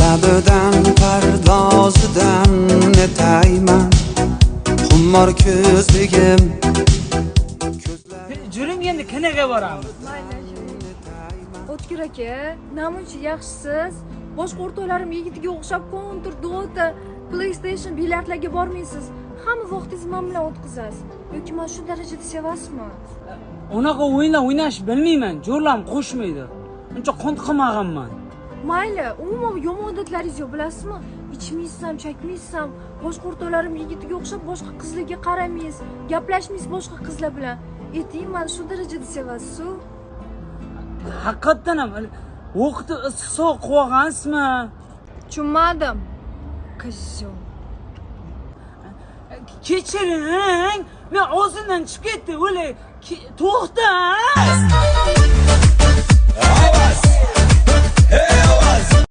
Labidan, pardozidan netayman, xumor ko'zligim. Juring, endi kinoga boramiz. Mayli. O'tkir aka, namuncha yaxshisiz. Boshqa o'rtoqlarim yigitiga o'xshab Counter, Dota, PlayStation, bilyardlarga bormaysiz. Hamma vaqtingizni men bilan o'tkazasiz. Yoki man shu darajada sevasizmi? Unaqa o'yinlar o'ynash bilmayman, jo'rlam qo'shmaydi. Uncha qunt qilmaganman. Mayli, umuman yomon odatlaringiz yo'q, bilasizmi? Ichmaysiz ham, chakmaysiz ham. Boshqa o'rtoqlarim yigitiga o'xshab boshqa qizlarga qaramaysiz, gaplashmaysiz boshqa qizlar bilan. Ayting, mani shu darajada sevasiz-ku. Haqiqatdan ham o'qitib issiq sovuq qilib olgansizmi? Tushunmadim. Козёл. Kechiring, men o'zimdan chiqib ketdi o'lay. To'xta. Ovoz! Hey, ovoz!